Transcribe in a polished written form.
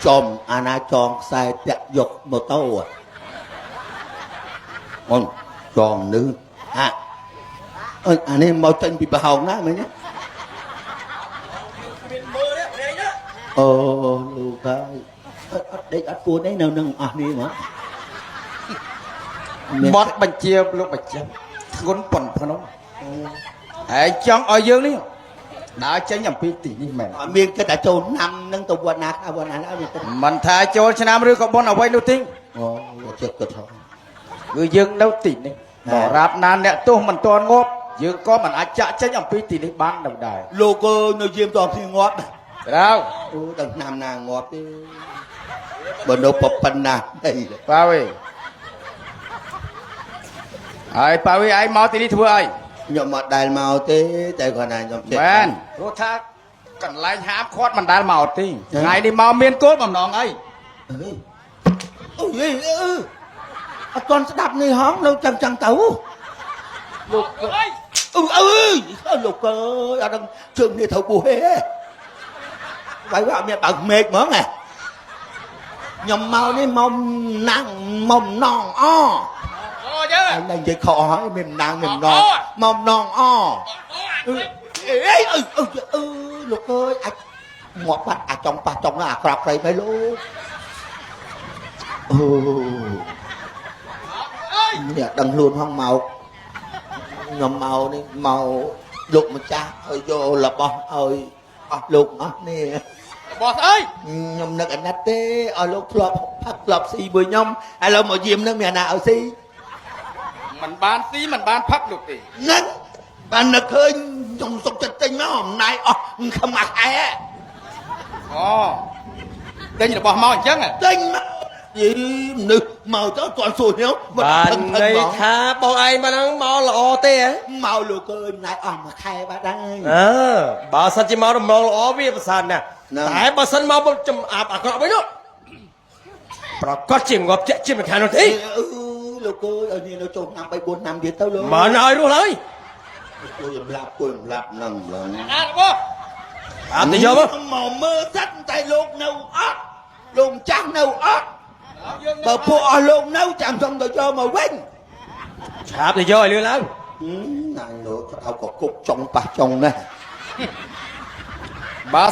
ចំអាណាចងខ្សែតាក់យកម៉ូតូអូនចងនឹងហាអើយអានេះមកចេញពីប្រហោងណាមិញណាអូលោកហើយអត់ដេកអត់ពួនទេនៅនឹងអស់នេះមក បត់បញ្ជាលោកម្ចាស់ធ្ងន់ប៉ុនភ្នំហើយចង់ឲ្យយើងនេះដើរចេញអំពីទីនេះមែន អត់មានគិតតែចូលឆ្នាំនឹងទៅវត្តណាខ្លះវត្តណាអត់មានគិត មិនថាចូលឆ្នាំឬក៏បុណ្យអ្វីនោះទេ អូចិត្តគិតហ៎ គឺយើងនៅទីនេះ បាទ ដរាបណាអ្នកទោសមិនទាន់ងាប់យើងក៏មិនអាចចាក់ចេញអំពីទីនេះបាននៅដែរ លោកអើយនៅយាមតគ្នាងាប់ ត្រូវ អូដល់ឆ្នាំណាងាប់ទេបើនៅប៉ុណ្ណាអី ប៉ាវីហើយប៉ាវីឯងមកទីនេះធ្វើអី ខ្ញុំអត់ដែលមកទេតែគាត់ថាខ្ញុំចេះ មែនព្រោះថាកន្លែងហាមឃាត់មិនដែលមកទេថ្ងៃនេះមកមានគោលបំណងអី អើយអូយអឺអត់ទាន់ស្ដាប់នេះហងនៅចឹងចឹងទៅលោកអើយអើយលោកអើយអត់ដឹងជើងនេះត្រូវពោះទេវាយវាអត់មានបើកមេឃហ្មងហ៎ខ្ញុំមកនេះមកណាំងមកណងអ អូយើ អញនិយាយខកហើយមានណាំងមានណងមកណងអអេអើអើអឺលោកអើយអាចងាប់បាត់អាចង់ប៉ះចង់អាក្រក់ព្រៃទៅលោកអូនេះដឹងខ្លួនហងមកខ្ញុំមកនេះមកលោកម្ចាស់ឲ្យយករបស់ឲ្យអស់លោកអស់នេះ របស់ស្អី ខ្ញុំនឹកអាណិតទេឲ្យលោកធ្លាប់ផឹកធ្លាប់ស៊ីមួយខ្ញុំឥឡូវមកយាមនឹងមានអាណាឲ្យស៊ី មិនបានស៊ីមិនបានផឹកលោកទេ ហ្នឹងបាននឹកឃើញខ្ញុំសុកចិត្តទិញមកអំណាយអស់ខំអាខែ អូទិញរបស់មកអញ្ចឹងហ៎ ទិញមកយីមនុស្សមកទៅគាត់សួរខ្ញុំ បានន័យថាបងឯងមកហ្នឹងមកល្អទេហ៎ មកលោកអើយអំណាយអស់មួយខែបាត់ហើយ អើបើសិនជាមកដំណងល្អវាប្រសើរណាស់ ហ្នឹង តែបើសិនមកចំអាបអាក្រក់វិញនោះប្រកាសជាងាប់ជាក់ជាមិនខាននោះទេ អឺលោកអើយឲ្យនេះនៅចូលឆ្នាំ3 4ឆ្នាំទៀតទៅលោក មិនឲ្យរស់ឡើយ ជួយសម្លាប់ជួយសម្លាប់ហ្នឹងឡើង អារបស់ អត់ទៅយកមក មកមើលសិនតែលោកនៅអត់លោកម្ចាស់នៅអត់បើពួកអស់លោកនៅចាំសុំទៅយកមកវិញ ឆាបទៅយកឲ្យលឿនឡើង ណាញលោកអោក៏គុកចុងប៉ះចុងណាស់